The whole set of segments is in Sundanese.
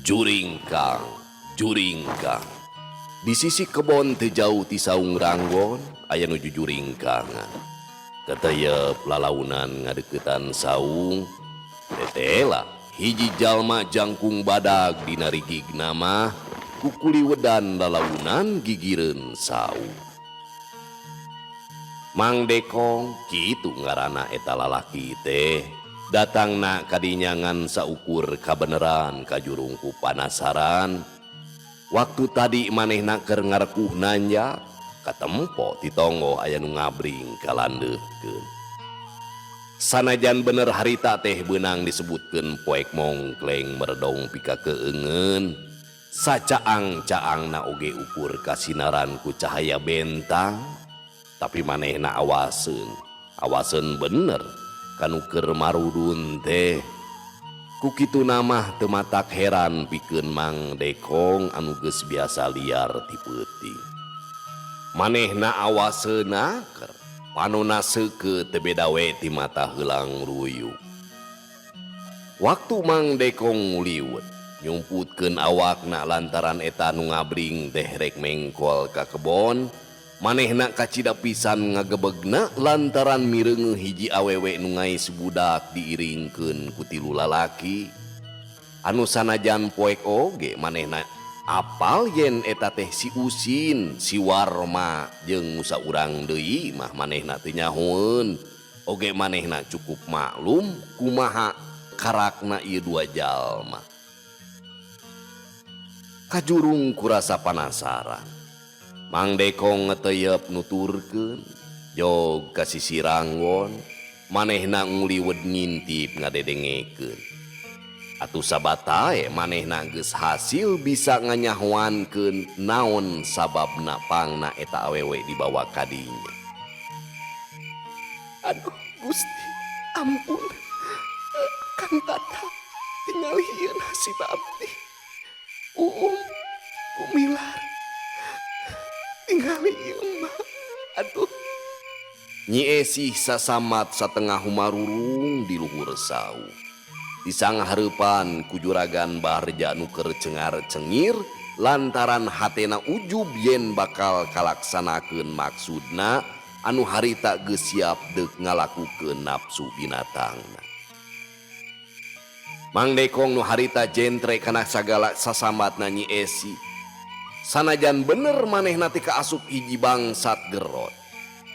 Juringkang, juringkang. Di sisi kebon teu jauh ti saung Ranggon aya nu jujuringkangan. Keteyep lalaunan ngadeuketan saung, tetela hiji jalma jangkung badag dina rigigna mah kukuliwedan lalaunan gigireun saung. Mang Dekong kitu ngaranna eta lalaki teh datangna kadinya ngan saukur kabeneran kajurung ku panasaran. Waktu tadi manehna keur ngarekuh nanjak katempo ti tonggoh aya nu ngabring kalandeuhkeun. Sanajan bener harita teh beunang disebutkeun poek mongkleng meredong pikakeungeun, sacaang-caangna oge ukur kasinaran ku cahaya bentang, tapi manehna awaseun, awaseun bener kanu keur marudun teh. Ku kituna mah teu matak heran pikeun Mang Dekong anu geus biasa liar ti peuting. Manehna awaseuna keur panona seukeut teu beda we ti mata heulang ruyuk. Waktu Mang Dekong nguliwet nyumputkeun awakna lantaran eta nu ngabring teh rek mengkol ka kebon, manehna kacida pisan ngagebegna lantaran mireungeuh hiji awewe nu ngais budak diiringkeun ku tilu lalaki. Anu sanajan poek oge manehna apal yen eta teh si Usin, si Warma jeung nu saurang deui mah manehna teu nyahoeun. Oge manehna cukup maklum kumaha karakna ieu dua jalma. Kajurung kurasa panasaran. Mang Dekong ngeteyep nuturkeun, jog ka sisi Ranggon, manehna nguliwet ngintip ngadedengekeun. Atuh sabatae manehna geus hasil bisa nganyahoankeun naon sababna pangna eta awewe dibawa ka dinya. Aduh Gusti, ampun. Kang Tata tingali ieu nasib abdi. Uum Gumilar. Tingali ieu mah. Aduh. Nyi Esih sasamat satengah humarurung di luhur saung. Disanghareupan ku juragan Barja nu keur cengar-cengir lantaran hatena ujub yen bakal kalaksanakeun maksudna anu harita geus siap deuk ngalakukeun nafsu binatangna. Mang Dekong nu harita jentre kana sagala sasambatna Nyi Esih. Sanajan bener manehna teh kaasup hiji bangsat gerot.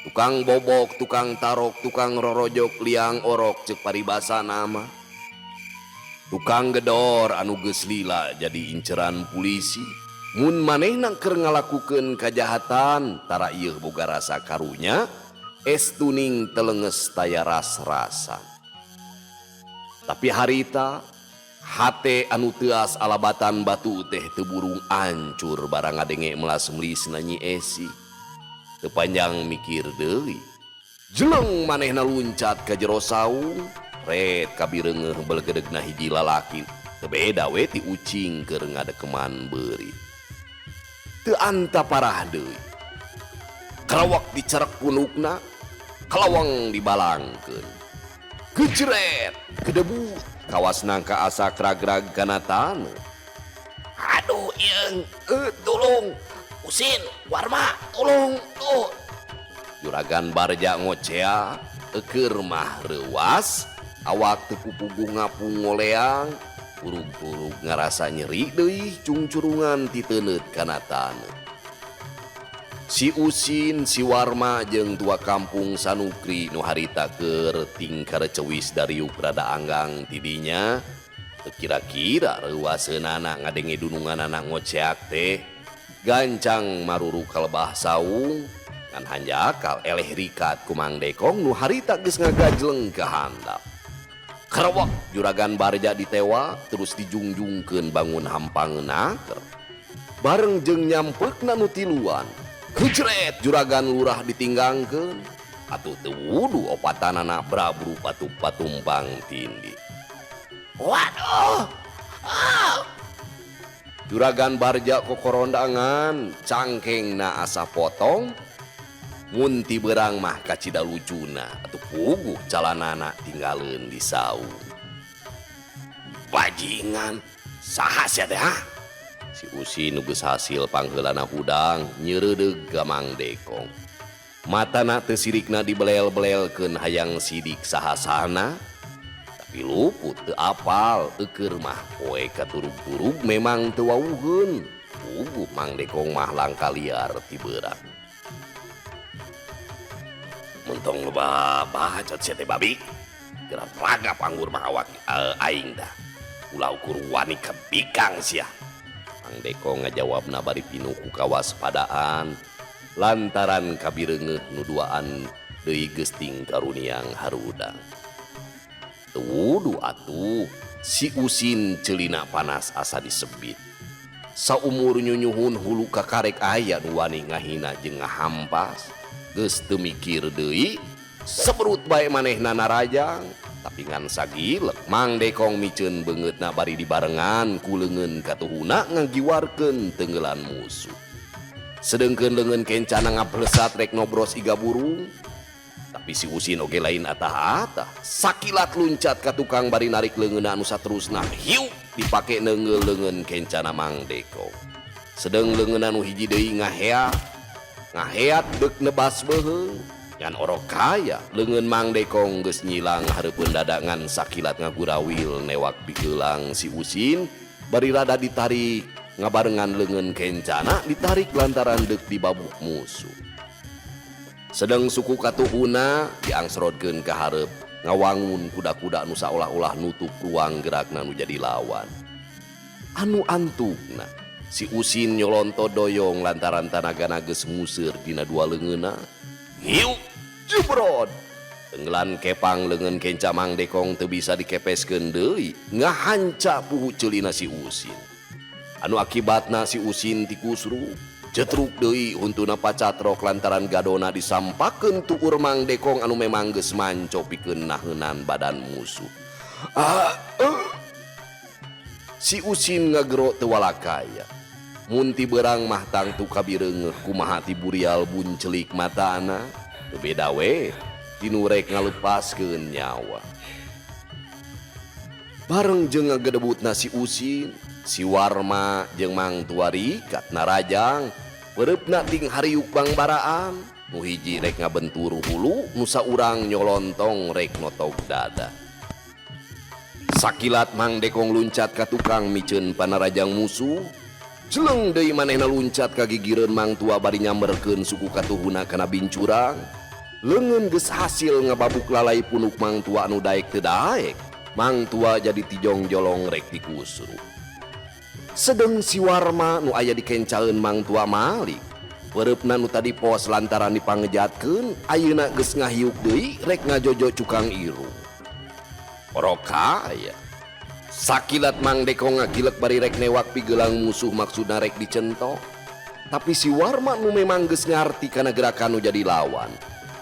Tukang bobok, tukang tarok, tukang rorojok, liang orok ceuk paribasana mah. Tukang gedor anu geus lila jadi inceran polisi. Mun manehna keur ngalakukeun kajahatan tara ieu boga rasa karunya, estuning telenges taya ras-rasan. Tapi harita hate anu teuas alabatan batu teh teu burung ancur barang ngadenge melas-melisna Nyi Esih. Teu panjang mikir deui. Jeleng manehna luncat ka jero saung, ret kabireungeuh belegedegna hiji lalaki. Teu beda we ti ucing keur ngadekeman beurit. Teu anta parah deui. Karawak dicerek punukna, kalawang dibalangkeun. Gejret, kedebut, kawas nangka asa kragrag kana taneuh. Aduh ieung, tolong. Usin, Warma, tolong, tuh. Juragan Barja ngocea, eukeur mah reuwas, awak teu pupuguh ngapung ngoleang, purug-purug ngarasa nyeri deui cungcurungan titeuneut kana taneuh. Si Usin, si Warma jeung tua kampung Sanukri nu harita keur tingkar cewis dariuk rada anggang tidinya, teu kira-kira reuwaseunana ngadenge dununganana ngoceak teh, gancang maruru kalebah saung, ngan hanjakal eleh rikat ku Mang Dekong nu harita geus ngagajleng ka handap. Karawak juragan Barja ditewa terus dijungjungkeun bangun hampangeun naker. Bareng jeung nyampeukna nu tiluan, gejret juragan lurah ditinggangkeun. Atuh teu wudu opatanana brabru patup-patumpang tindih. Waduh. Ah. Juragan Barja kokorondangan, cangkengna asa potong. Mun ti beurang mah kacida lucuna, atuh puguh calanana tinggaleun di saung. Bajingan, Saha sia teh ha? Si Usin nu geus hasil pangheulana hudang nyeureudeuh ka Mang Dekong. Matana teu sirikna dibelel-belelkeun hayang sidik saha-sahana. Tapi luput teu apal eukeur mah poe katurug-turug memang teu wawuheun. Puguh Mang Dekong mah langka liar ti beurang. Mun tong loba bacot sia teh babi. Geura ragap anggur mah awak aing dah. Ulah ukur wani kebikang sia. Mang Dekong ngajawabna bari pinuh ku kawaspadaan lantaran kabireungeuh nu duaan deui geus ting karuniang harudang. Teu wudu atuh si Usin ceulina panas asa disebit. Saumur nyunyuhun hulu kakarek aya nu wani ngahina jeung ngahampas. Geus teu mikir deui seberut bae manehna narajang. Tapi ngan sagilek Mang Dekong miceun beungeutna bari dibarengan ku leungeun katuhuna ngagiwarkeun tenggelan musuh. Sedengkeun leungeun kencana ngablesat rek nobros iga burung. Tapi si Usin oge lain atah-atah. Sakilat luncat ka tukang bari narik leungeunna anu saterusna hiu dipake neungeul leungeun kencana Mang Dekong. Sedeng leungeun anu hiji deui ngaheat. Ngaheat deuk nebas beuheung. Ngan orok kaya leungeun Mang Dekong geus nyilang hareupeun dada ngan sakilat ngagurawil newak pigeulang si Usin bari rada ditarik ngabarengan leungeun kencana ditarik lantaran deuk dibabuk musuh. Sedeng suku katuhuna diangsrodkeun ka hareup ngawangun kuda-kuda nu saolah-olah nutup ruang gerakna nu jadi lawan. Anu antukna si Usin nyolonto doyong lantaran tanagana geus nguseur dina dua leungeunna. Hiu jebrod. Tenggelan kepang leungeun kenca Mang Dekong teu bisa dikepeskeun deui, ngahanca puhu ceulina si Usin. Anu akibatna si Usin tikusru, cetruk deui huntuna pacatrok lantaran gadona disampakeun tuur Mang Dekong anu memang geus manco pikeun naheunan badan musuh. Si Usin ngagero teu walakaya. Mun ti beurang mah tangtu kabireungeuh kumaha ti burial buncelik matana, teu beda we tinu rek ngalepaskeun nyawa. Bareng jeung ngagedebutna si Usin, si Warma jeung Mang Tua rikat narajang, peureupna ting hariuk bangbaraan, nu hiji rek ngabentur hulu, nu saurang nyolontong rek notog dada. Sakilat Mang Dekong luncat ka tukang miceun panarajang musuh. Jeleng deui manehna luncat ka gigireun Mang Tua bari nyamberkeun suku katuhuna kana bincurang. Leungeun geus hasil ngababuk lalai punuk Mang Tua anu daek teu daek. Mang Tua jadi tijong-jolong rek dikusru. Sedeng si Warma nu aya dikencaeun Mang Tua malik. Peureupna nu tadi pos lantaran dipangejatkeun, ayeuna geus ngahiuk deui rek ngajojo cukang irung. Orok aya. Sakilat Mang Dekong ngagilek bari rek newak pigelang musuh maksudna rek dicentok. Tapi si Warma nu memang geus ngarti kana gerakan nu jadi lawan.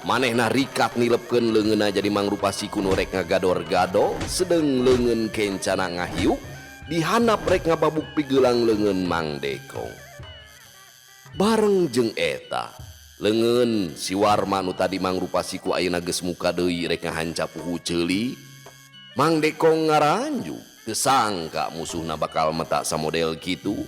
Manehna rikat nilepkeun leungeunna jadi mangrupa siku nu rek ngagador-gado, sedeng leungeun kencana ngahiuk, dihandap rek ngababuk pigelang leungeun Mang Dekong. Bareng jeung eta, leungeun si Warma nu tadi mangrupa siku ayeuna geus muka deui rek ngahanca puhu ceuli. Mang Dekong ngaranjuk, teu sangka musuhna bakal metak samodel kitu.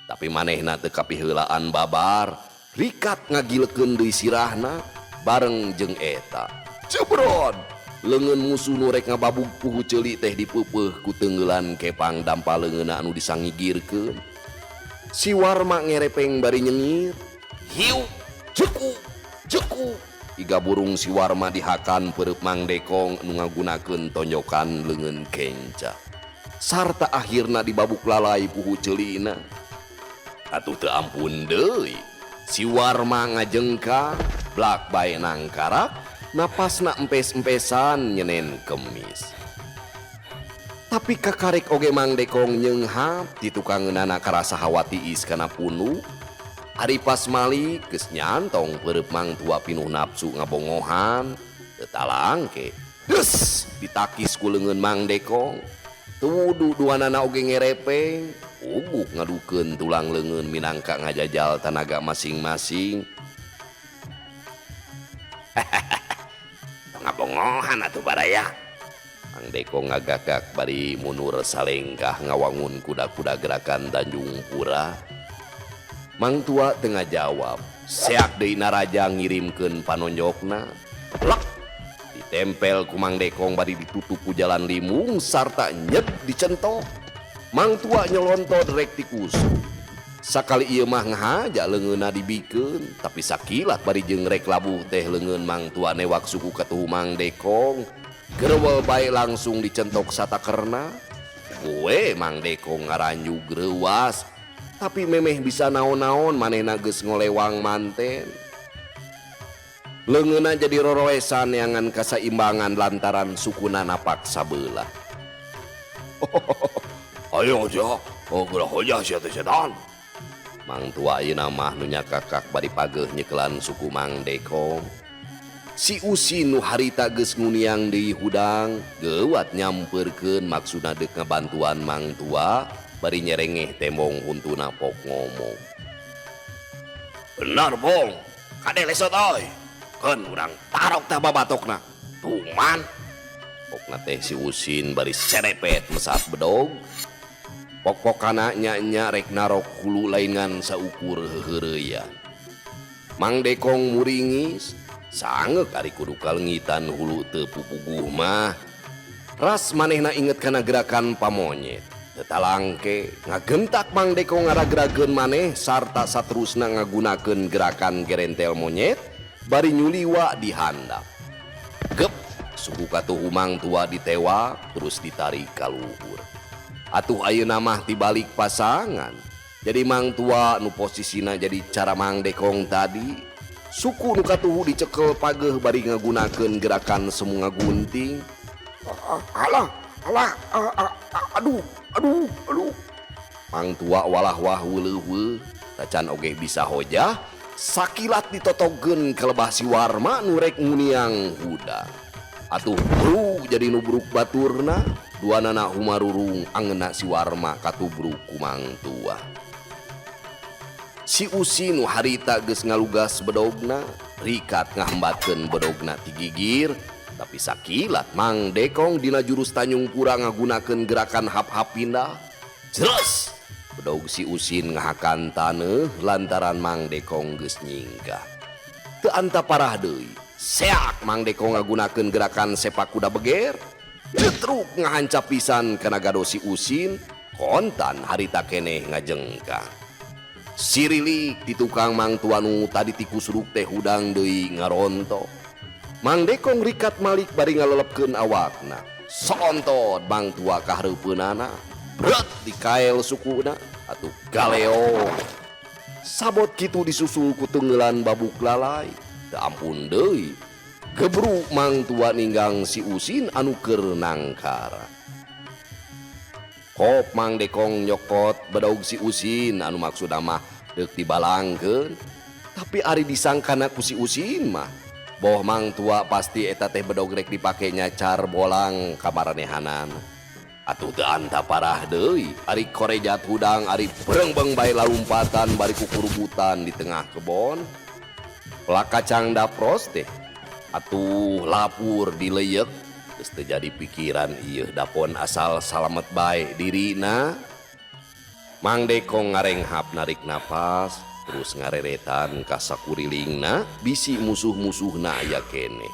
Tapi manehna teu kapiheulaan babar, rikat ngagilekeun deui sirahna bareng jeung eta. Jebrod! Leungeun musuh nu rek ngababug puhu ceuli teh dipeupeuh ku teungeulan kepang dampa leungeunna anu disangigirkeun. Si Warma ngerepeng bari nyengir. Hiu, jeku, jeku. Iga burung si Warma dihakan peureub Mang Dekong nu ngagunakeun tonjokan leungeun kenca. Sarta akhirna dibabuk lalai puhu ceulina. Atuh teu ampun deui. Si Warma ngajengkang, blak bae nangkarak, napasna empes-empesan nyenen kemis. Tapi kakarek oge Mang Dekong nyeunghap ti tukangeunana karasa hawa tiis kana punuk. Ari pas malik geus nyantong peureub Mang Tua pinuh nafsu ngabongohan, teu talangke. Des ditakis ku leungeun Mang Dekong. Teu wudu duanana oge ngerepeng, uguk ngadukeun tulang leungeun minangka ngajajal tanaga masing-masing. Ngabongohan atuh baraya. Mang Dekong ngagagak bari mundur salengkah ngawangun kuda-kuda gerakan Tanjung Pura. Mang Tua teu ngajawab. Seak deui Naraja ngirimkeun panonjokna. Lek ditempel ku Mang Dekong bari ditutup ku jalan limung sarta nyet dicentok. Mang Tua nyolontot rek tikus. Sakali ieu mah ngahaja leungeunna dibikeun, tapi sakilat bari jeung rek labuh teh leungeun Mang Tua newak suku katuhu Mang Dekong. Gerewel bae langsung dicentok satakerna. Gue Mang Dekong ngaranjug reuwas, tapi memeh bisa naon-naon manehna geus ngolewang manten. Leungeunna jadi roroesan neangan kasaimbangan lantaran sukuna napak sabelah. Ayo sia, oh geura hojah sia teh setan. Mang Tua ayeuna mah nu nyakakak bari pageuh nyekelan suku Mang Dekong. Si Usin nu harita geus nguniang deui hudang, geuwat nyampeurkeun maksudna deuk ngabantuan Mang Tua bari nyerengeh tembong huntuna pok ngomong. Benar, Bong. Kade lesot euy. Keun urang tarok tah babatokna. Tuman. Pokna teh si Usin bari serepet mesat bedog. Pok-pokana nya-nya rek narok hulu lain ngan saukur heuheureyan. Mang Dekong muringis, sangeuk ari kudu kalengitan hulu teu pupuguh mah. Ras manehna inget kana gerakan pamonyet. Teu talangke ngagentak Mang Dekong ngaragrageun maneh sarta saterusna ngagunakeun gerakan gerentel monyet bari nyuliwa di handap. Gep, suku katuhu Mang Tua ditewak terus ditarik ka luhur. Atuh ayeuna mah tibalik pasangan. Jadi Mang Tua nu posisina jadi cara Mang Dekong tadi. Suku nu katuhu dicekel pageuh bari ngagunakeun gerakan semu ngagunting. Alah, alah, aduh, aduh, aduh. Mang Tua walah wah weuleuh tacan oge bisa hojah. Sakilat ditotogeun ka lebah si Warma nu rek nguniang hudang. Atuh bru jadi nubruk baturna. Dua nana humarurung angeuna si Warma katubruk ku Mang Tua. Si Usin nu harita geus ngalugas bedogna, rikat ngahambatkeun bedogna ti gigir, tapi sakilat Mang Dekong dina jurus Tanjung Pura ngagunakeun gerakan hap-hap pindah. Jres! Bedog si Usin ngahakan taneuh lantaran Mang Dekong geus nyingkah. Teu anta parah deui. Seak Mang Dekong ngagunakeun gerakan sepak kuda beger. Jetruk ngahancap pisan kana gado si Usin, kontan harita keneh ngajengkang. Sirilik di tukang Mang Tua nu tadi tikusruk teh hudang deui ngarontok. Mang Dekong rikat malik bari ngalelepkeun awakna. Sontot Mang Tua kahareupeunana, bret dikael sukuna atuh galeong. Sabot kitu disusul ku teungeulan babuk lalai. Teu ampun deui. Gebruk Mang Tua ninggang si Usin anu keur nangkara. Kop Mang Dekong nyokot bedog si Usin anu maksudna mah deuk dibalangkeun. Tapi ari disangkana ku si Usin mah boh Mang Tua pasti eta teh bedog rek dipake nyacar bolang ka maranehanana. Atuh teu anta parah deui, ari korejat hudang ari berengbeng bae lalumpatan bari kukurubutan di tengah kebon. Pelak kacang dapros teh atuh lapur dileyek geus teu jadi pikiran ieu dapon asal salamet bae dirina. Mang Dekong ngarenghap narik napas terus ngareretan ka sakurilingna bisi musuh-musuhna aya keneh.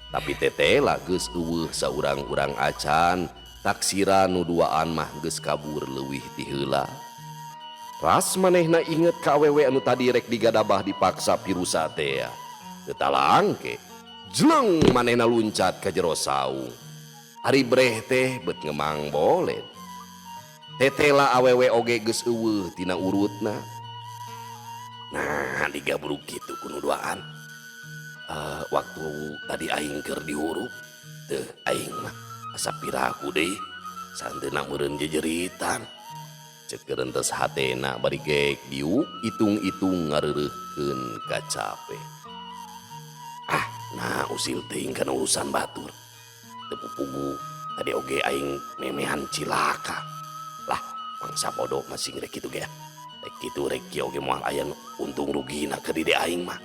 Tapi tetela geus eueuh saurang-urang acan, taksiran nu duaan mah geus kabur leuwih ti heula. Ras manehna inget ka awewe anu tadi rek digadabah dipaksa pirusa tea. Teu talangke, jleng manehna luncat ka jero saung. Ari breh teh bet ngemang boled. Tetela awewe oge geus eueuh tina urutna. Nah, digabruk kitu ku nu duaan. Waktu tadi aing keur dihurup, teu aing mah asa piraku deui, santeuna meureun jejeritan. Cek gerentes hatena bari geek diuk itung-itung ngareureuhkeun kacape. Ah, nah usil teuing kana urusan batur. Teu pupugu tadi oge aing memehan cilaka. Lah, mangsa bodoh masing rek kitu ge. Rek kitu rek kieu oge moal aya nu untung rugina ka diri aing mah.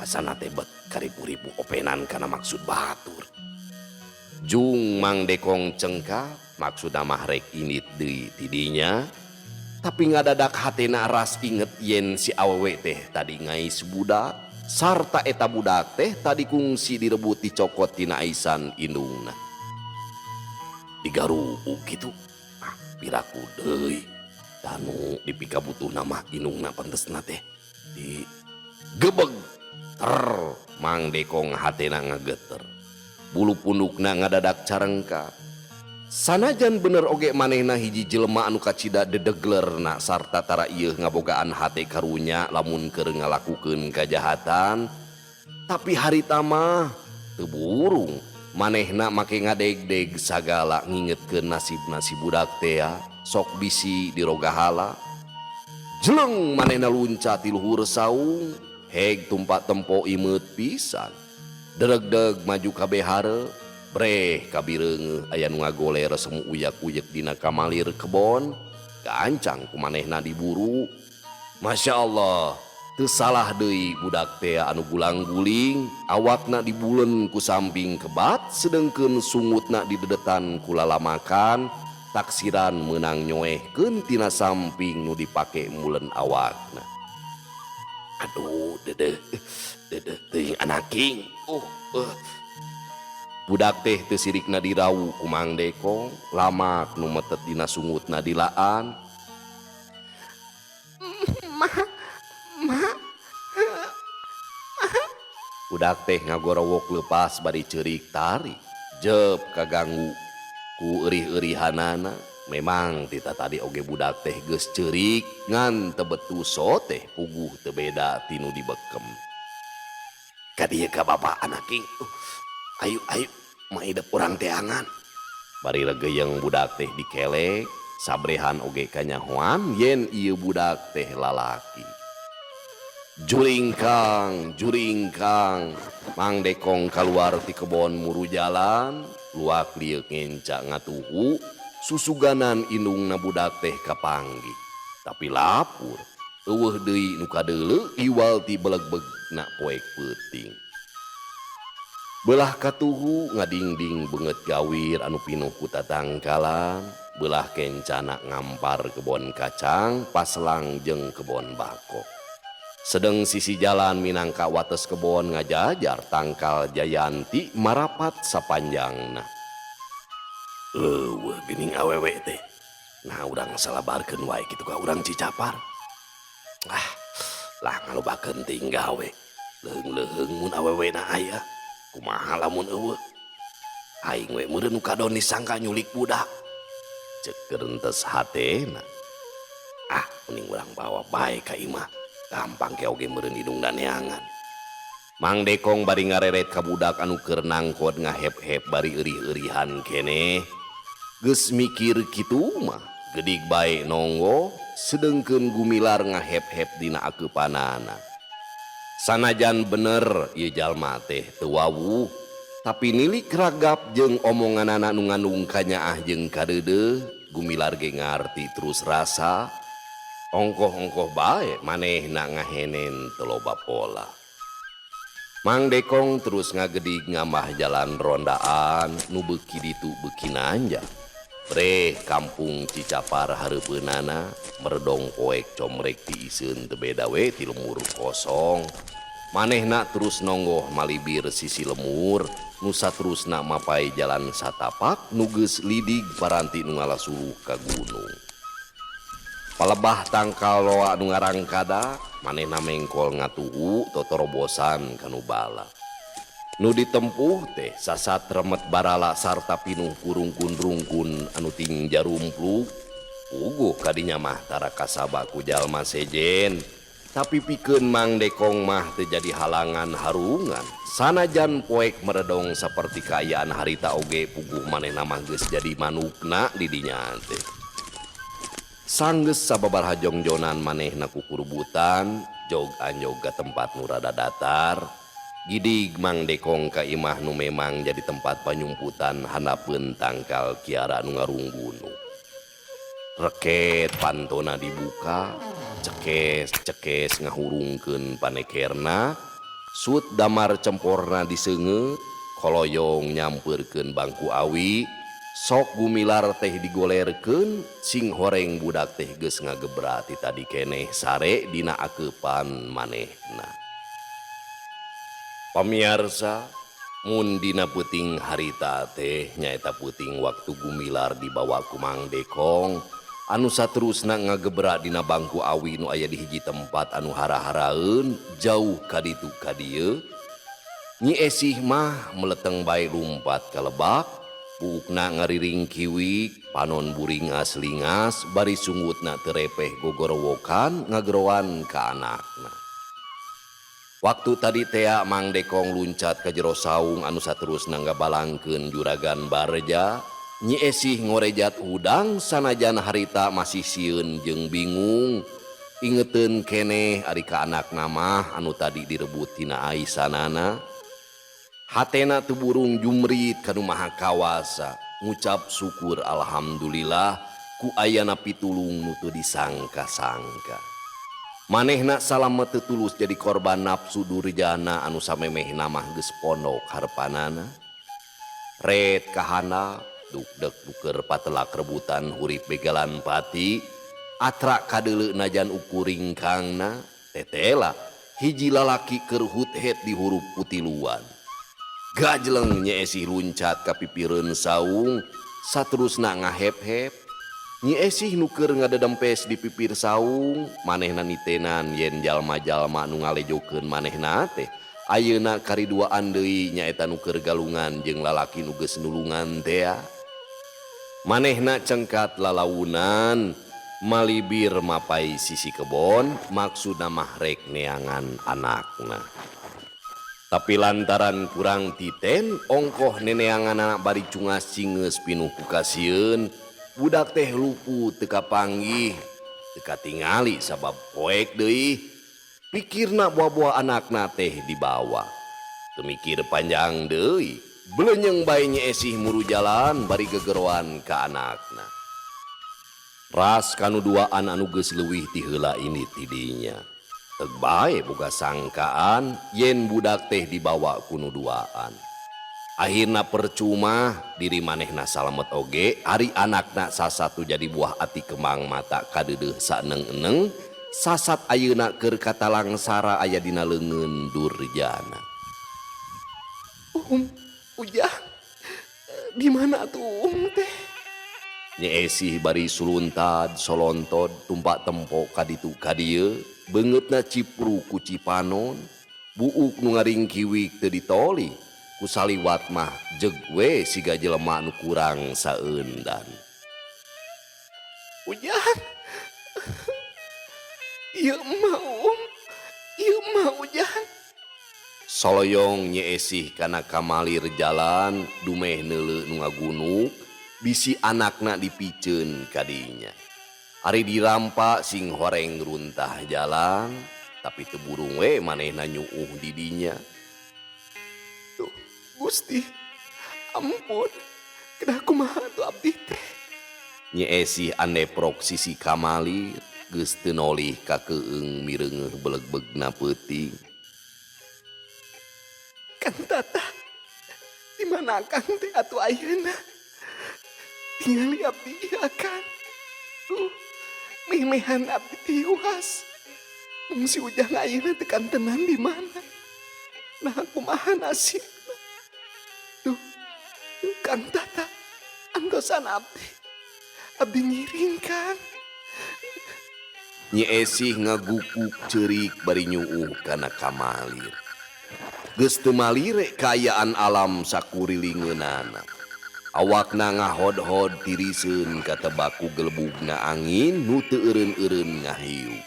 Asana teh bet karipu-ripu openan kana maksud batur. Jung Mang Dekong cengka maksudna mah rek indit deui ti dinya tapi ngadadak hatena ras inget yen si awewe teh tadi ngais budak sarta eta budak teh tadi kungsi direbut dicokot tina aisan indungna. Digarubug kitu ah piraku deui danu dipikabutuhna mah indungna pantesna teh digebeg ter Mang Dekong hatena ngageter. Bulu pundukna ngadadak carengka. Sanajan bener oge manehna hiji jelema anu kacida dedeglerna sarta tara ieu ngabogaan hate karunya lamun keur ngalakukeun kajahatan, tapi harita mah teu burung manehna make ngadegdeg sagala ngingetkeun nasibna si budak tea sok bisi dirogahala. Jeleng manehna luncat ti luhur saung, heg tumpak tempo imeut pisan. Deregdeg maju ka behare, breh kabireungeuh aya nu ngagoler semu uyak-uyek dina kamalir kebon, gancang ku manehna diburu. Masya Allah, teu salah deui budak tea anu gulang-guling, awakna dibulen ku samping kebat, sedengkeun sungutna didedetan ku lalamakan, taksiran meunang nyoehkeun tina samping nu dipake mulen awakna. Aduh, dedeh, dedeh teuing anaking. Budak teh teu sirikna dirawu ku Mang Dekong, lamak nu metet dina sungutna dilaan. Ma, ma, Budak teh ngagorowok leupas bari ceurik tari, jep kaganggu ku eurih-eurihanana. Memang tita tadi oge budak teh geus ceurik ngan teu betuso teh puguh teu beda tinu dibekem. Ka dieu ka bapa anaking. Ayu ayu maidep urang teangan. Bari legeyeng budak teh dikelek, sabrehan oge kanyahoan yen ieu budak teh lalaki. Juringkang, juringkang, Mang Dekong kaluar ti kebon muru jalan, luak lieuk ngenca ngatuhu, susuganan indungna budak teh kapanggih. Tapi lapur, eueuh deui nu kadeuleu iwal ti belegbegna poek peuting. Belah katuhu ngadingding beungeut gawir anu pinuh ku tatangkalan, belah kencana ngampar kebon kacang, paslang jeung kebon bako. Sedeng sisi jalan minangka wates kebon ngajajar tangkal jayanti marapat sapanjangna. Eueuh geuning awewe teh. Nah urang salabarkeun wae kitu ka urang Cicapar. Ah, lah ngalobakeun teuing gawe. Leuheung-leuheung mun awewena aya. Kumaha lamun eueuh? Aing we meureun nu kadon disangka nyulik budak. Ceuk gerentes hatena. Ah, mending urang bawa bae ka imah. Gampang ke oge meureun indungna neangan. Mang Dekong bari ngareret ka budak anu keur nangkot ngahep-hep bari eurih-eurihan keneh. Geus mikir kitu mah, gedig bae nonggo, sedengkeun gumilar ngahep-hep dina akeupanana. Sanajan bener ieu jalma teh teu wawuh, tapi nilik ragap jeung omonganana nu ngandung kanyaah jeung kadeudeuh, gumilar ge ngarti terus rasa. Ongkoh-ongkoh bae manehna ngahenen teu loba pola. Mang Dekong terus ngagedig ngamah jalan rondaan nu beuki ditu beuki nanjak. Breh kampung Cicapar hareupeunana meredong poek comrek tiiseun teu beda we ti lemur kosong. Manehna terus nonggoh malibir sisi lemur nu saterusna mapai jalan satapak nu geus lidig paranti nu ngalasuluh ka gunung. Palebah tangkal loa nu ngarangkada manehna mengkol ngatuhu totorobosan kanu bala. Nu ditempuh teh sasat remet barala sarta pinuh kurungkun-rungkun anu ting jarumpluk. Puguh kadinya mah tara kasaba ku jalma sejen. Tapi pikeun Mang Dekong mah teu jadi halangan harungan. Sanajan poek meredong saperti kaayaan harita oge puguh manehna mah geus jadi manukna di dinya teh. Sanggeus sababaraha jongjonan manehna kukurubutan, jog anjog ka tempat nu rada datar. Gidig Mang Dekong ka imah nu memang jadi tempat panyumputan handapeun tangkal kiara nu ngarunggunung. Reket pantona dibuka, cekes-cekes ngahurungkeun panekerna, sut damar cemporna diseungeut, Koloyong nyampeurkeun bangku awi, sok Gumilar teh digolerkeun sing horeng budak teh geus ngagebra ti tadi keneh sare dina akeupan manehna. Pamiarsa, mun dina peuting harita teh nyaeta peuting waktu Gumilar dibawa ku Mang Dekong anu saterusna ngagebra dina bangku awi nu aya di hiji tempat anu hara-haraeun jauh ka ditu ka dieu. Nyi Esih mah meleteng bae lumpat ka lebak, buukna ngariring kiwik, panon buringas-lingas bari sungutna teu repeh gogorowokan ngageroan ka anakna. Waktu tadi tea Mang Dekong luncat ka jero saung anu saterusna ngabalangkeun Juragan Barja, Nyi Esih ngorejat hudang sanajan harita masih sieun jeung bingung. Ingeteun keneh ari ka anakna mah anu tadi direbut tina aisanana. Hatena teu burung jumrit ka Nu Maha Kawasa, ngucap syukur alhamdulillah ku ayana pitulung nu teu disangka-sangka. Manehna salamet teu tulus jadi korban nafsu durjana anu samemehna mah geus pondok harepanana. Ret kahana dukdek duker patelak rebutan hurip begalan pati, atra kadeuleu najan ukur ringkangna, tetela hiji lalaki keur hut-het di hurup kutiluan. Gajleng Nyi Esih luncat ka pipireun saung, saterusna ngahep-hep. Nyi Esih nu keur ngadedempes di pipir saung, manehna nitenan yen jalma-jalma nu ngalejokeun manehna teh ayeuna kariduaan deui nyaeta nu keur galungan jeung lalaki nu geus nulungan tea. Manehna cengkat lalaunan, malibir mapai sisi kebon, maksudna mah rek neangan anakna. Tapi lantaran kurang titen, ongkoh neneanganana bari cungas cingeus pinuh ku kasieun, budak teh luput teu kapanggih, teu katingali sabab poek deui. Pikirna buah-buah anakna teh dibawa. Teu mikir panjang deui, belenyeng bae Nyi Esih muru jalan bari gegeroan ka anakna. Ras kanu duaan anu geus leuwih ti heula ini tidinya. Teu bae boga sangkaan yen budak teh dibawa ku nu duaan. Akhirna percuma diri manehna salamet oge ari anakna sasatu jadi buah ati kembang mata kadeudeuh saeneng-eneng sasat ayeuna keur katalangsara aya dina leungeun durjana. Ujang, di mana atuh Uung teh? Nyi Esih bari suluntad solontod tumpak tempo ka ditu ka dieu, beungeutna cipru ku cipanon, buuk nu ngaringkiwik teu ditoli, ku saliwat mah jeg we siga jelema nu kurang saeundan. Ujang, ieu mah Uung, ieu mah Ujang. Soloyong Nyi Esih kana kamalir jalan dumeh neuleu nu ngagunuk, bisi anakna dipiceun kadinya. Ari dirampa sing horeng runtah jalan, tapi teu burung we manehna nyuuh di dinya. Tuh, Gusti, ampun, kedah kumaha atuh abdi teh? Nyi Esih aneprok sisi kamalir, geus teu nolih ka keung mireungeuh belegbegna peuting. Kang Tata, di mana Kang teh atuh ayeuna? Tingali abdi ieu Kang. Duh, meh-mehan abdi tiwas. Mung si Ujang ayeuna teu kantenan di mana? Nah, kumaha nasibna? Duh, duh Kang Tata, antosan abdi. Abdi ngiring Kang. Nyi Esih ngagukuk ceurik bari nyuuh kana kamalir. Geus teu malire kaayaan alam sakurilingeunana. Awakna ngahodhod tiriseun katebak ku gelebugna angin nu teu eureun-eureun ngahiup.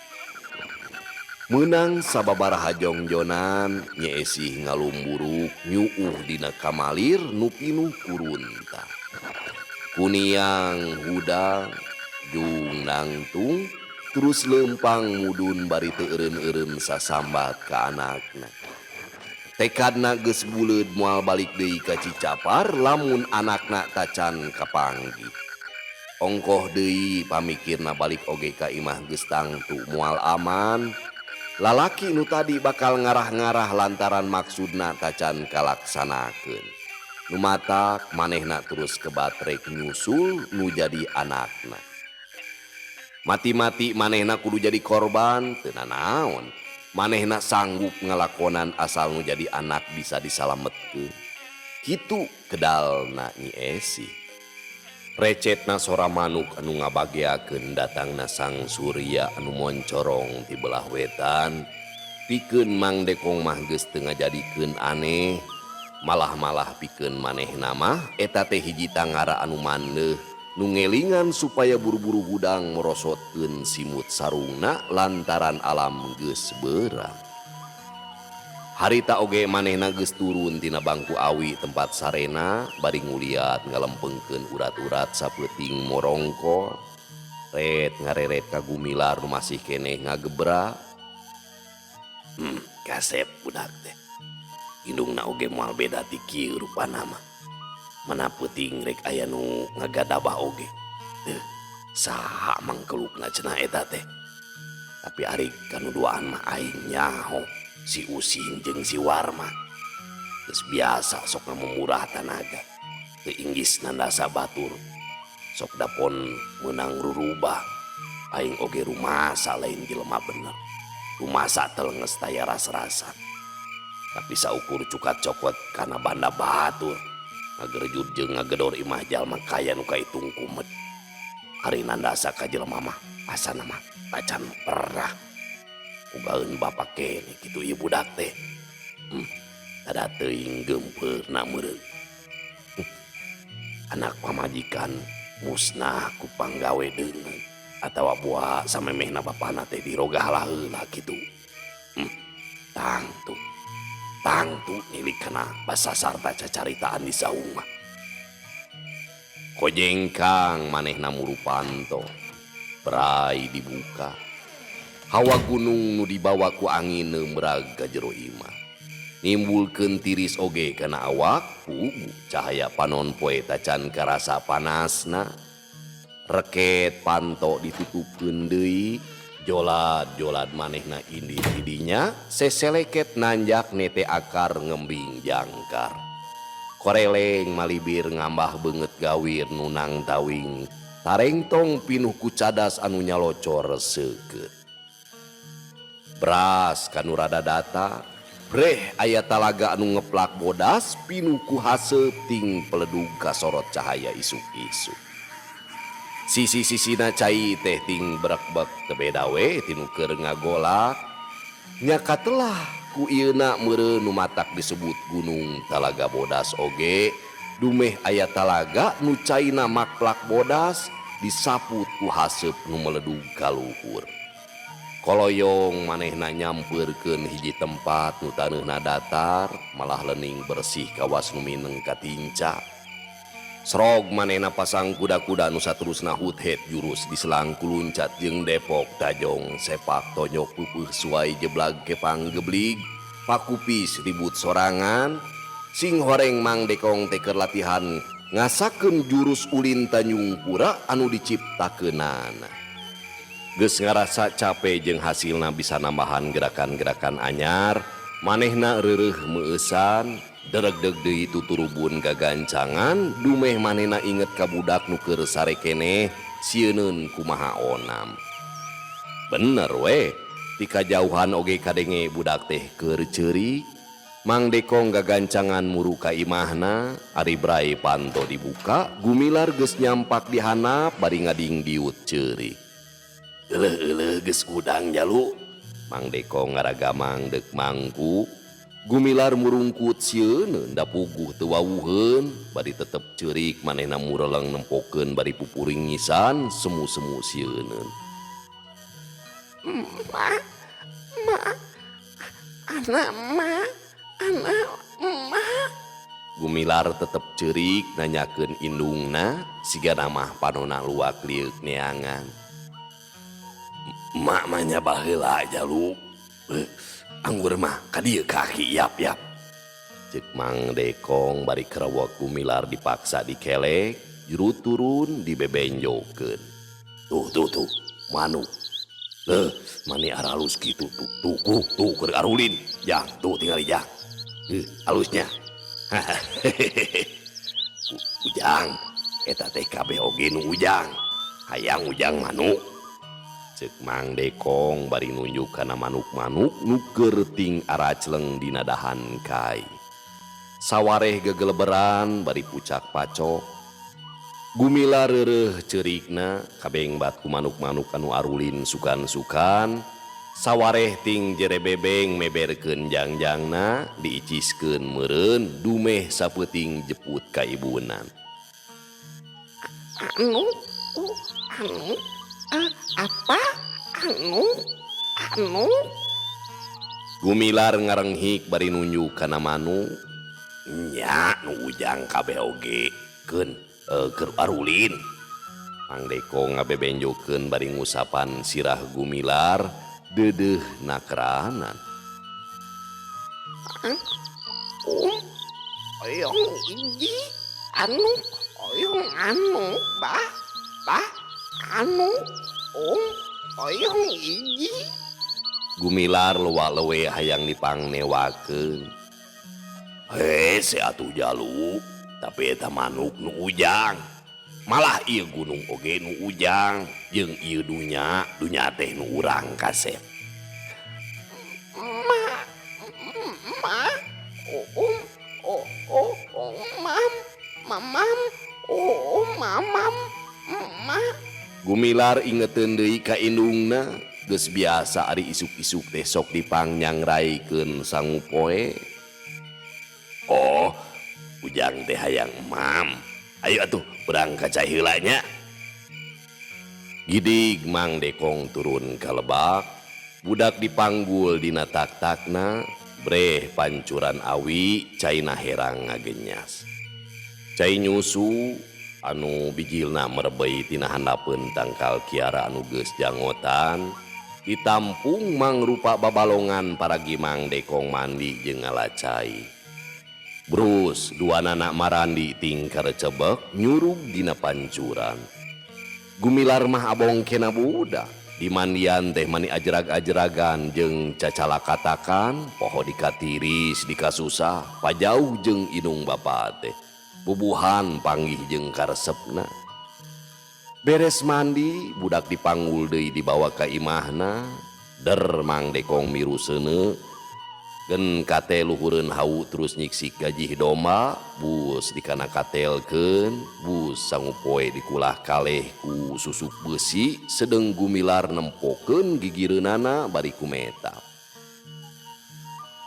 Meunang sababaraha jongjonan Nyi Esih ngalumburuk nyuuh dina kamalir nu pinuh kurunta. Kuniang hudang jung nangtung terus leumpang mudun bari teu eureun-eureun sasambat ka anakna. Tekadna geus buleud moal balik deui ka Cicapar lamun anakna tacan kapanggih. Ongkoh deui pamikirna balik oge ka imah geus tangtu moal aman. Lalaki nu tadi bakal ngarah-ngarah lantaran maksudna tacan kalaksanakeun. Nu matak manehna terus kebat rek nyusul nu jadi anakna. Mati-mati manehna kudu jadi korban teu nanaon. Manehna sanggup ngalakonan asal nu jadi anak bisa disalametkeun. Kitu kedalna Nyi Esi. Recetna sora manuk anu ngabageakeun datangna Sang Surya anu moncorong ti belah wetan. Pikeun Mang Dekong mah geus teu ngajadikeun aneh. Malah-malah pikeun manehna mah eta teh hiji tangara anu mandeh nu ngelingan supaya buru-buru hudang merosotkeun simut sarungna lantaran alam geus beurang. Harita oge manehna geus turun tina bangku awi tempat sarena bari nguliat ngalempengkeun urat-urat sapeuting morongkol. Ret ngareret ka Gumilar nu masih keneh ngagebra. Kasep budak teh. Indungna oge moal beda ti kieu rupana mah. Mana peuting rek aya nu ngagadabah oge. Saha mangkelukna cenah eta teh. Tapi ari kanu duaan mah aing nyaho si Usin jeung si Warma. Geus biasa sok ngamumurah tanaga. Teu inggis nandasa batur. Sok dapon meunang rurubah. Aing oge rumasa lain jelema bener. Rumasa telenges taya ras-rasan. Tapi saukur cukat cokot kana banda batur. Ngagerejut jeung ngagedor imah jalma kaya nu kaitung kumet. Ari nandasa ka jelema mah asana mah tacan pernah. Ugaeun bapak kene kitu ieu budak teh. Tada teuing geumpeurna meureun. Anak pamajikan musnah ku panggawe deungeun atawa buah samemehna bapana teh dirogah heula kitu. Tangtu. Tangtu nilik kana basasarta cacaritaan di saung mah. Kojengkang manehna muru panto. Brai dibuka. Hawa gunung nu dibawa ku angin neumrag ka jero imah. Nimbulkeun tiris oge kana awak pugu cahaya panon poe tacan karasa panasna. Reket panto ditutupkeun deui. Jolad-jolad manehna indit didinya seseleket nanjak nete akar ngembing jangkar. Koreleng malibir ngambah beungeut gawir nunang tawing. Tarengtong pinuh ku cadas anu nyalocor seukeut. Bras kanu rada datar, breh aya talaga anu ngeplak bodas pinuh ku haseup ting peledug kasorot cahaya isuk-isuk. Sisi-sisina cai teh ting brekbek teu beda we tinu keur ngagolak. Nya katelah ku ieuna meureun nu matak disebut gunung Talaga Bodas oge dumeh aya talaga nu caina makplak bodas disaput ku haseup nu meledug ka luhur. Koloyong manehna nyampeurkeun hiji tempat nu taneuhna datar malah lening bersih kawas nu mineng katinca. Srog manehna pasang kuda-kuda nu saterusna huthet jurus diselang kuluncat jeung depok tajong sepak tonjok pupeuh suai jeblag kepang geblig pakupis ribut sorangan sing horeng Mang Dekong teh keur latihan ngasakeun jurus ulin Tanjung Pura anu diciptakeunana. Geus ngarasa cape jeung hasilna bisa nambahan gerakan-gerakan anyar manehna reureuh meueusan deregdeg deui tuturubun gagancangan dumeh manehna inget ka budak nu keur sare keneh sieuneun kumaha onam. Bener we ti kajauhan oge kadenge budak teh keur ceurik. Mang Dekong gagancangan muru ka imahna ari brai panto dibuka Gumilar geus nyampak di handap bari ngadingdiut ceurik. Euleuh-euleuh geus hudang jalu. Mang Dekong ngaragamang deuk mangku. Gumilar murungkut sieun da puguh teu wawuheun bari tetep ceurik manehna mureleng nempokeun bari pupuring ngisan semu-semu sieuneun. Ma, ma, anak ma, anak ma. Gumilar tetep ceurik nanyakeun indungna sigana mah panona luak lieuk neangan. Mak mah nya baheula jalu. Anggur mah ka dieu kaki yap-yap. Ceuk Mang Dekong bari kerewek Gumilar dipaksa dikelek, juru turun dibebenjokeun. Tuh tuh tuh, manuk. Leuh, mani aralus kitu tuh tuh tuh tuh keur arulin. Jang, tuh tingali jang. Halusnya. Ujang eta teh kabeh oge nu Ujang hayang Ujang manuk cek Mang Dekong bari nunjuk kana manuk-manuk nu keur ting aracleng dina dahan kai. Sawareh gegeleberan bari pucak pacok. Gumilar reureuh ceurikna kabengbat ku manuk-manuk anu arulin sukan-sukan. Sawareh ting jerebebeng meberkeun jangjangna diiciskeun meureun dumeh sapeuting jeput ka ibunan. Anu, anu, apa? Anu, anu. Gumilar ngarenghik bari nunjuk kana manuk. Nya nu Ujang kabeh oge keun keur arulin. Mang Dekong ngabebenjokeun bari ngusapan sirah Gumilar deudeuh nakranan. Oyong hiji anu oyong anu bah bah anu oyong hiji. Gumilar lewa-lewe hayang dipangnewakeun. Hese atuh jalu, tapi eta manuk nu Ujang. Malah ieu gunung oge nu Ujang jeung ieu dunya, dunya teh nu urang kasep. Ma ma o o mam mamam o mamam ma. Gumilar ingeteun deui ka indungna, geus biasa ari isuk-isuk teh sok dipangnyanggraikeun sangu poe. Oh, Ujang teh hayang emam. Ayo atuh berang ka cai heula nya. Gidig Mang Dekong turun ka lebak, budak dipanggul dina tak-takna, breh pancuran awi caina herang ngagenyas. Cai nyusu anu bijilna merebei tina handapeun tangkal kiara anu geus jangotan, ditampung mangrupa babalongan paragi Mang Dekong mandi jeung ngalacai. Brus duanana marandi ting karecebek nyurug dina pancuran. Gumilar mah abong kena budak. Di mandian teh mani ajrag-ajragan jeung cacalakatakan poho dikatiris dikasusah pajauh jeung indung bapa teh. Bubuhan panggih jeung karesepna. Beres mandi budak dipanggul deui dibawa ka imahna. Der Mang Dekong miru seuneu. Gen kate luhureun hau terus nyiksik gajih domba, bus dikana katelkeun, bus sangu poe dikulah kaleh ku susuk besi, sedeng Gumilar nempokeun gigireunana bari kumetap.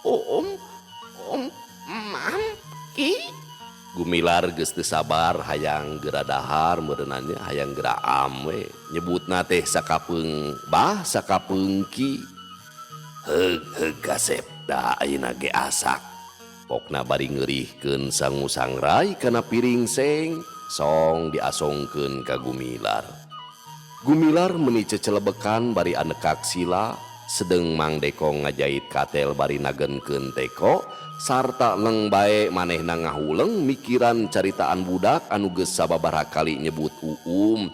Om, om, mam, ki. Gumilar geus teu sabar hayang geura dahar meureunana hayang geura am we, nyebutna teh sakapeung bah sakapeung ki. Heug heug kasep. Da ayeuna ge asak. Pokna bari ngeurihkeun sangu sangrai kana piring seng, song diasongkeun ka Gumilar. Gumilar meuni cecelebekan bari anekak sila, sedeng Mang Dekong ngajait katel bari nagenkeun teko, sarta leng bae manehna ngahuleng mikiran caritaan budak anu geus sababaraha kali nyebut uum,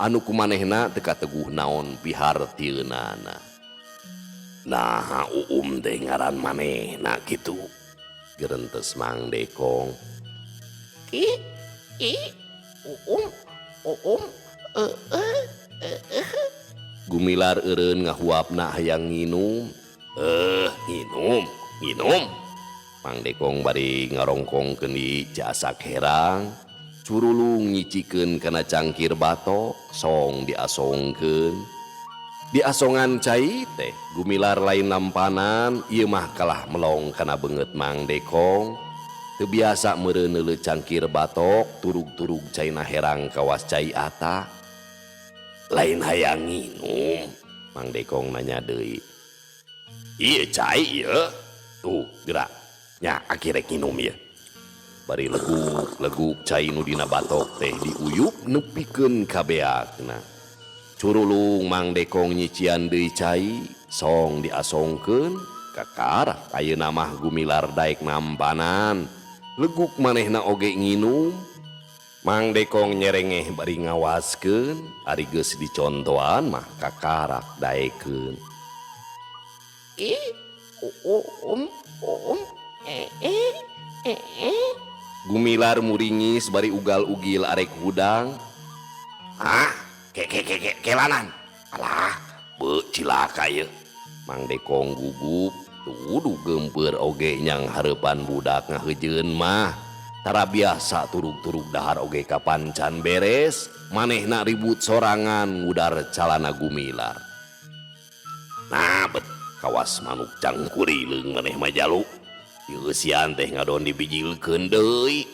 anu kumanehna teu kateguh naon pihartieunana. Nah, uum teh ngaran manehna kitu. Gerentes Mang Dekong. Ki, ki, uum, uum, e, e, e, e. Gumilar eureun ngahuapna hayang nginum. Nginum, nginum. Mang Dekong bari ngarongkongkeun di casak herang. Curulung nyicikeun kana cangkir batok, song diasongkeun. Diasongan cai teh Gumilar lain lampanan, ieu mah kalah melong kana beungeut Mang Dekong. Teu biasa meureun neuleu cangkir batok, turug-turug caina herang kawas cai ata. Lain hayang nginum, Mang Dekong nanya deui. Ieu cai ieu. Tuh, gerak. Nya aki rek nginum ieu. Bari leguk-leguk cai nu dina batok teh diuyup nepikeun ka beakna. Curulung Mang Dekong nyician deui cai, song diasongkeun, kakarak ayeuna mah Gumilar daek nampanan. Leguk manehna oge nginum. Mang Dekong nyerengeh bari ngawaskeun, ari geus dicontoan mah kakarak daekeun. Ki, um, um, e, e, e, e. Gumilar muringis bari ugal-ugil arek hudang. Ah, ke ke ke ke kelanan. Alah, beuh cilaka ieu. Mang Dekong gugup, tuduh geumpeur oge nyang hareupan budak ngaheujeun mah. Tara biasa turug-turug dahar oge kapan can beres, manehna ribut sorangan ngudar calana Gumilar. Nah, bet kawas manuk cangkurileung maneh mah jalu. Dieusian teh ngadon dibijilkeun deui.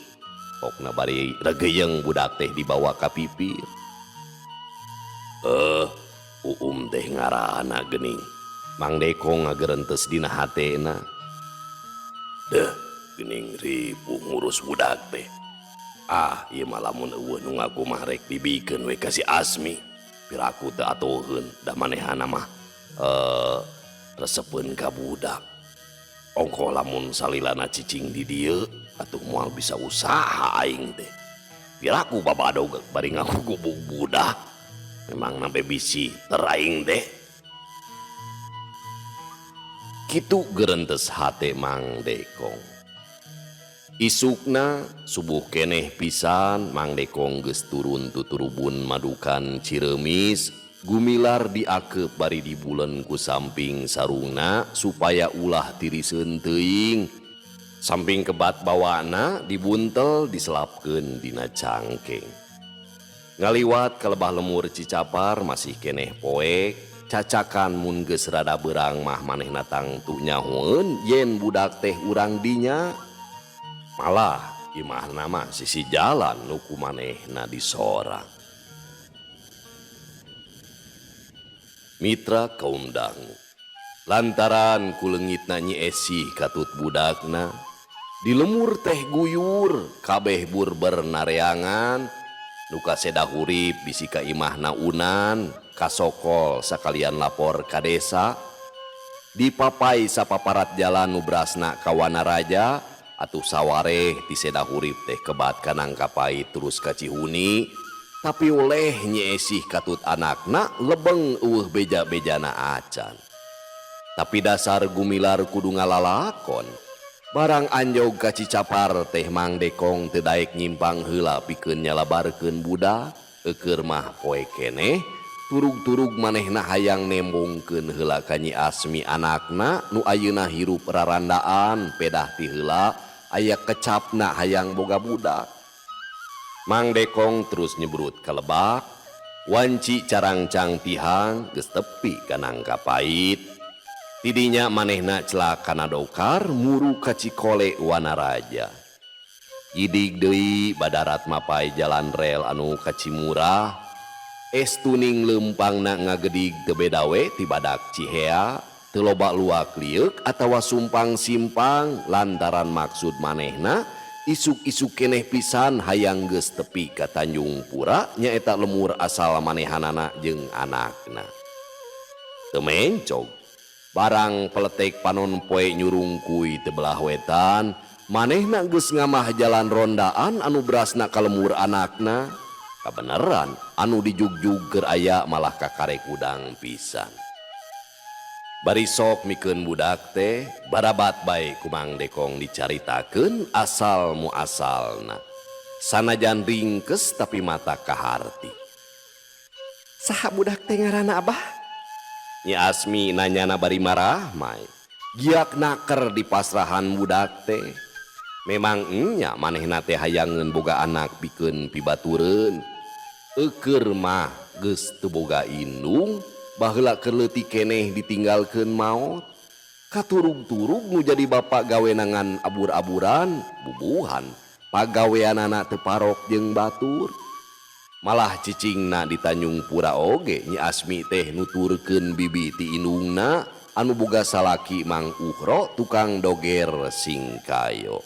Pokna bari regeyeng budak teh dibawa ka pipir. Uum teh ngaranna geuning. Mang Dekong ngagerentes dina hatena. Deh, geuning ripuh ngurus budak teh. Ah, ieu mah lamun eueuh nu ngaku mah rek dibikeun we ka si Asmi. Piraku teu atoheun da manehana mah resepeun ka budak. Ongkoh lamun salilana cicing di dieu atuh moal bisa usaha aing teh. Piraku babadog bari ngaku gubuk budak. Memang nampe bisi teraing teh. Kitu gerentes hate Mang Dekong. Isukna subuh keneh pisan Mang Dekong geus turun tuturubun madukan Ciremis. Gumilar diakep bari dibulen ku samping sarungna supaya ulah tiriseun teuing. Samping kebat bawana dibuntel diselapkeun dina cangkeng. Ngaliwat ka lebah lemur Cicapar masih keneh poek, cacakan mun geus rada beurang mah manehna tangtu nyahoeun yen budak teh urang dinya. Malah imahna mah sisi jalan nu ku manehna disorang. Mitra kaum dangu lantaran kuleungitna Nyi Esih katut budakna di lemur teh guyur kabeh burber nareangan nu kaseda hurip bisi ka imahna unan kasokol sakalian lapor ka desa dipapai sapaparat jalan nu brasna ka Wanaraja atuh sawareh ti seda hurip teh kebat ka Nangkapai terus ka Cihuni. Tapi oleh Nyi Esih katut anakna lebeng eueuh beja-bejana acan. Tapi dasar Gumilar kudu ngalalakon. Barang anjog ka Cicapar teh Mang Dekong teu daek nyimpang heula pikeun nyalabarkeun budak, eukeur mah poe keneh turug-turug manehna hayang nembongkeun heula ka Nyi Asmi anakna nu ayeuna hirup rarandaan pedah ti heula aya kecapna hayang boga budak. Mang Dekong terus nyebrut ka lebak, wanci carangcang tihang geus tepi ka Nangka Pait. Tidinya manehna celak kana dokar muru ka Cikole Wanaraja. Gidig deui badarat mapai jalan rel anu ka Cimurah. Es tuning leumpangna ngagedig teu beda we ti badak Cihea, teu loba luak lieuk atawa sumpang-simpang lantaran maksud manehna isuk-isuk keneh pisan hayang geus tepi ka Tanjung Pura nyaeta lemur asal manehanana jeung anakna. Teu mencog barang peletek panon poe nyurungkuy teu belah wetan, manehna geus ngamah jalan rondaan anu brasna ka lemur anakna. Kabeneran anu dijugjug keur aya malah kakarek udang pisan. Bari sok mikeun budak teh barabat bae ku Mang Dekong dicaritakeun asal muasalna. Sanajan ringkes tapi mata kaharti. Saha budak teh ngaranna Abah? Nyi Asmi nanyana bari marah mai. Giak naker di pasrahan budak teh. Memang enya manehna teh hayangeun boga anak pikeun pibatureun. Eukeur mah geus teu boga indung, baheula keur leutik keneh ditinggalkeun maot. Katurug-turug nu jadi bapak gawenangan abur-aburan, bubuhan pagaweanana teu parok jeung batur. Malah cicingna di Tanjung Pura oge Nyi Asmi teh nuturkeun bibi ti indungna anu boga salaki Mang Uhro tukang doger singkayo.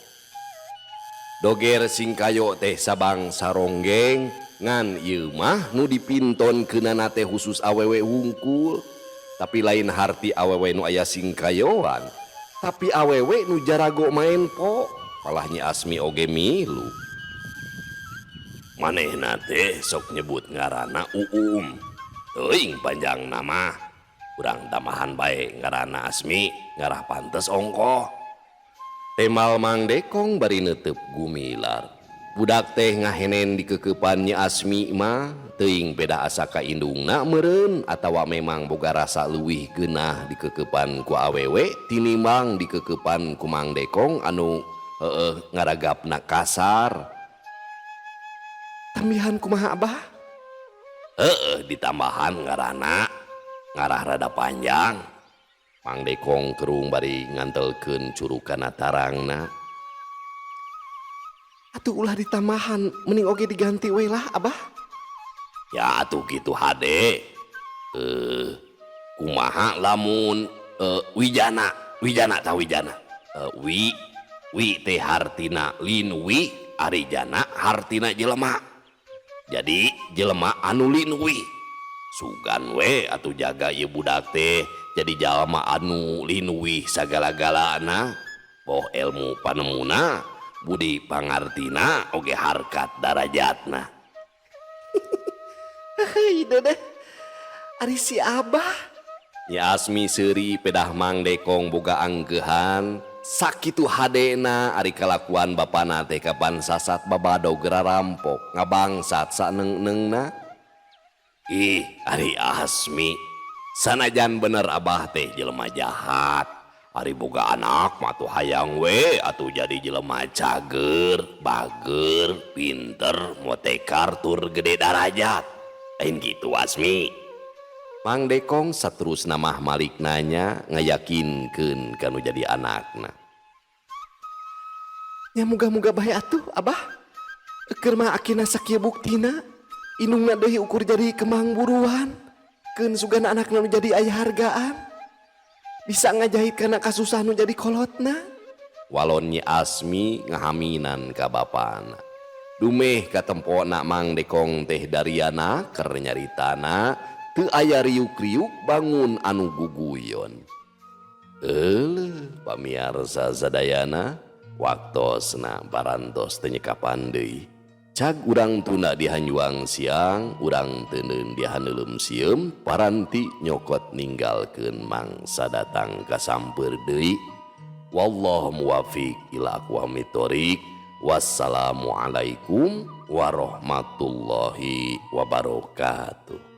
Doger singkayo teh sabangsa ronggeng ngan ieu mah nu dipintonkeunana teh khusus awewe wungkul. Tapi lain harti awewe nu aya singkayoan, tapi awewe nu jarago maen po. Malah Nyi Asmi oge milu. Manehna teh sok nyebut ngaranna Uum. Teuing panjang nama. Urang tambahan bae ngaranna Asmi, ngarah pantes ongkoh. Temal Mang Dekong bari neuteup gumilar. Budak teh ngahenen dikekepan Nyi Asmi mah teuing beda asa ka indungna meureun atawa memang boga rasa leuwih geunah dikekepan ku awewe tinimbang dikekepan ku Mang Dekong anu heueuh ngaragapna kasar. Tambihan kumaha Abah? Heueuh ditambahan ngaranna ngarah rada panjang. Mang Dekong kerung bari ngantelkeun curukana tarangna. Atuh ulah ditambahan mending oge diganti we lah Abah. Ya atuh kitu hade. Kumaha lamun wijana, wijana tah wijana. Wi wi teh hartina linwi, ari jana hartina jelema. Jadi jelema anu linwi. Sugan we atuh jaga ieu budak teh jadi jalma anu linwi sagala-galana, boh ilmu panemuna, budi pangartina oge harkat darajatna. Heuy dedeh. Ari si Abah. Nyi Asmi seuri pedah Mang Dekong boga angkeuhan sakitu hadena ari kalakuan bapana teh kapan sasat babadog rarampok ngabangsat saneng-nengna. Ih, ari Asmi sanajan bener Abah teh jelema jahat. Ari boga anak mah tuh hayang we atuh jadi jelema cager, bager, pinter, motekar tur gede darajat. Lain gitu Asmi. Mang Dekong saterusna mah malik nanya ngayakinkeun kanu jadi anakna. Ya muga-muga bae atuh Abah. Keur mah akina sakieu buktina indungna deui ukur jadi kembang buruan. Keun sugana anakna nu jadi aya hargaan. Bisa ngajahit kana kasusahan nu jadi kolotna. Walon Nyi Asmi ngahaminan ka bapana. Dumeh katempona Mang Dekong teh dariana keur nyaritana teu aya riuk-riuk bangun anu guguyon. Euleuh pamiarsa sadayana waktosna parantos teu nyekapan deui. Cag urang tunda di hanjuang siang, urang teuneun di haneuleum sieum, paranti nyokot ninggalkeun mangsa datang kasampeur deui. Wallahu muwafiq ila aqwamit thoriq. Wassalamualaikum warahmatullahi wabarakatuh.